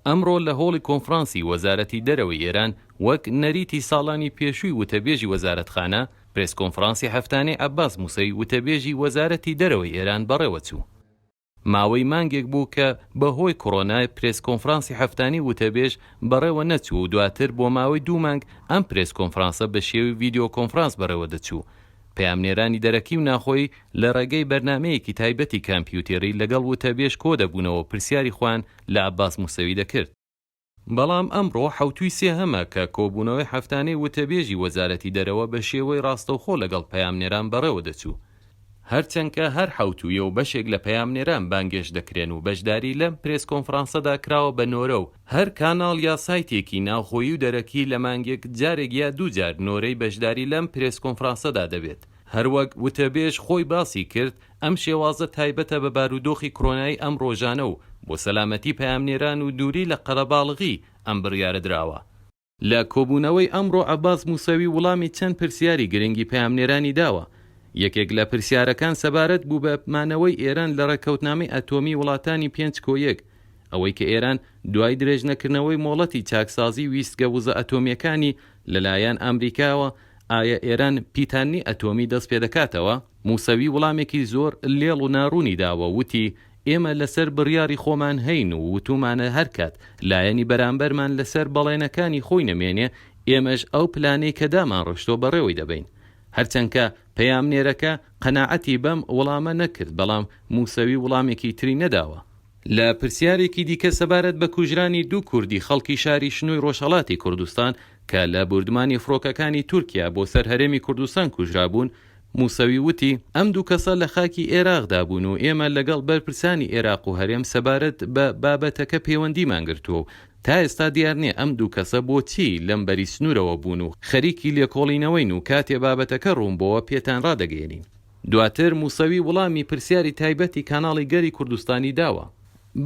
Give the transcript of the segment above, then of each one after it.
ئەمڕۆ لە هۆڵی کۆنفرانسی وەزارەتی دەرەوەی ئێران وەک نەریتی ساڵانی پێشووی وتەبێژی وەزارەتخانە، پرێس کۆنفرانسی هەفتانەی عەباس موسەوی وتەبێژی وەزارەتی دەرەوەی ئێران بەڕێوەچوو. ماوەی مانگێک بوو کە بە هۆی کۆرۆنا پرێس کۆنفرانسی هەفتانەی وتەبێژ بەڕێوە نەچوو و دواتر بۆ ماوەی دوو مانگ ئەم پرێس کۆنفرانسە بە شێوەی ڤیدیۆ کۆنفرانس بەڕێوە دەچوو. پەیامنێرانی دەرەکی و ناخۆیی لە ڕێگەی بەرنامەیەکی تایبەتی کامپیوتێری لەگەڵ وتەبێژ کۆدەبوونەوە و پرسیاری خۆیان لە عەباس موسەوی دەکرد. بەڵام ئەمڕۆ حەوتووی سێهەمە کە کۆبوونەوەی هەفتانەی وتەبێژی وەزارەتی دەرەوە بە شێوەی ڕاستەوخۆ لەگەڵ پەیامنێران بەڕێوە دەچوو. هەرچەند کە هەر حەوتوویە و بەشێک لە پەیامنێران بانگێشت دەکرێن و بەشداری لەم پرێس کۆنفرانسەدا کراوە بە نۆرە و هەر کاناڵ یا سایتێکی ناوخۆیی و دەرەکی لە مانگێک جارێک یا دوو جار نۆرەی بەشداری لەم پرێس کۆنفرانسەدا دەبێت. هەروەک وتەبێژ خۆی باسی کرد، ئەم شێوازە تایبەتە بە بارودۆخی کرۆنایی ئەم ڕۆژانە و بۆ سەلامەتی پەیامنێران و دووری لە قەرەباڵغی ئەم بڕیارە دراوە. لە کۆبوونەوەی ئەمڕۆ عەباس موسەوی وڵامی چەند پرسیاری گرنگی پەیامنێرانی داوە. یەکێک لە پرسیارەکان سەبارەت بوو بە مانەوەی ئێران لە ڕێککەوتنامەی ئەتۆمی وڵاتانی پێنج کۆ یەک، ئەوەی کە ئێران دوای درێژنەکردنەوەی مۆڵەتی چاکسازی ویستگە وزە ئەتۆمییەکانی لەلایەن ئامریکاوە، ئایا ئێران پیتاندنی ئەتۆمی دەست پێدەکاتەوە؟ موسەوی وڵامێکی زۆر لێڵ و ناڕوونی داوە و وتی، ئێمە لەسەر بڕیاڕی خۆمان هەین و وتوومانە هەرکات لایەنی بەرامبەرمان لەسەر بەڵێنەکانی خۆی نەمێنێ، ئێمەش ئەو پلانەی کە دامانڕشتووە بەڕێوەی دەبەین. هەرچەند کە پەیامنێرەکە قەناعەتی بەم وڵامە نەکرد، بەڵام موسەوی وڵامێکی تری نەداوە. لە پرسیارێکی دیکە سەبارەت بە کوژرانی دوو کوردی خەڵکی شاری شنۆی ڕۆژهەڵاتی کوردستان کە لە بوردمانی فڕۆکەکانی تورکیا بۆ سەر هەرێمی کوردستان کوژرابوون، موسەوی وتی، ئەم دوو کەسە لە خاکی ئێراقدا بوون و ئێمە لەگەڵ بەرپرسانی ئێراق و هەرێم سەبارەت بە بابەتەکە پەیوەندیمان گرتووە و تا ئێستا دیار نییە ئەم دوو کەسە بۆچی لەم بەری سنوورەوە بوون و خەریکی لێکۆڵینەوەین و کاتێ بابەتەکە ڕوون بۆوە پێتان ڕادەگەیەنین. دواتر موسەوی وڵامی پرسیاری تایبەتی کاناڵی گەلی کوردستانی داوە.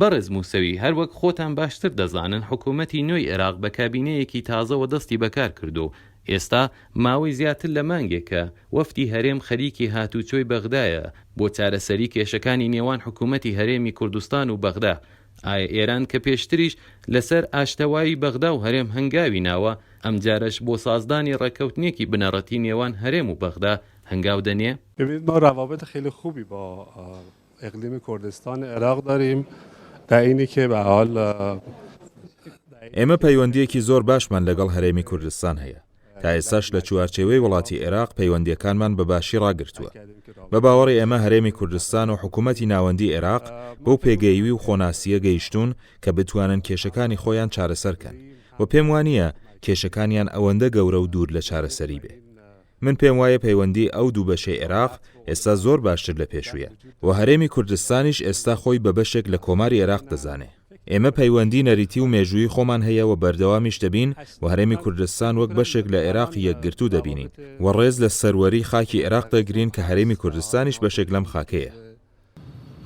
بەڕێز موسەوی، هەروەک خۆتان باشتر دەزانن حکوومەتی نوێی ئێراق بە کابینەیەکی تازەوە دەستی بەکار کردووە و ئێستا ماوەی زیاتر لە مانگێکە وەفدی هەرێم خەریکی هاتووچۆی بەغدایە بۆ چارەسەری کێشەکانی نێوان حکوومەتی هەرێمی کوردستان و بەغدا. ئایا ئێران کە پێشتریش لەسەر ئاشتەوایی بەغدا و هەرێم هەنگاوی ناوە، ئەمجارەش بۆ سازدانی ڕێککەوتنێکی بنەڕەتی نێوان هەرێم و بەغدا هەنگاو دەنێ؟ ببینید ما روابط خیلی خوبی با اقلیم کردستان عراق داریم در اینی که به حال ئێمە پەیوەندییەکی زۆر باشمان لەگەڵ هەرێمی کوردستان هەیە. تا ئێستاش لە چوارچێوەی وڵاتی عێراق پەیوەندییەکانمان بە باشی ڕاگرتووە. بە باوەڕی ئێمە هەرێمی کوردستان و حکوومەتی ناوەندی عێراق بەو پێگەیوی و خۆناسییە گەیشتوون کە بتوانن کێشەکانی خۆیان چارەسەر کەن و پێم وا نییە کێشەکانیان ئەوەندە گەورە و دوور لە چارەسەری بێ. من پێم وایە پەیوەندی ئەو دوو بەشەی عێراق ئێستا زۆر باشتر لە پێشوویە و هەرێمی کوردستانیش ئێستا خۆی بە بەشێک لە کۆماری عێراق دەزانێ. ئێمە پەیوەندی نەریتی و مێژوویی خۆمان هەیە و بەردەوامیش دەبین و هەرێمی کوردستان وەک بەشێک لە عێراقی یەکگرتوو دەبینین و ڕێز لە سەروەری خاکی عێراق دەگرین کە هەرێمی کوردستانیش بەشێک لەم خاکەیە.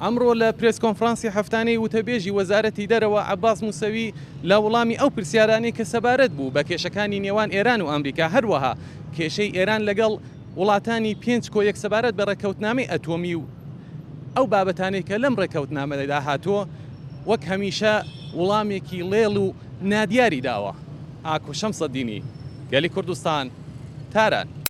ئەمڕۆ لە پرێس کۆنفرانسی هەفتانەی وتەبێژی وەزارەتی دەرەوە عەباس موسەوی لە وڵامی ئەو پرسیارانەی کە سەبارەت بوو بە کێشەکانی نێوان ئێران و ئەمریکا هەروەها کێشەی ئێران لەگەڵ وڵاتانی پێنج کۆ یەک سەبارەت بە ڕێککەوتنامەی ئەتۆمی و ئەو بابەتانەی کە لەم ڕێککەوتنامەدا هاتووە وەک هەمیشە وڵامێکی ڵێڵ و نادیاری داوە. ئاکۆ شەمسەدینی، گەلی کوردستان، تاران.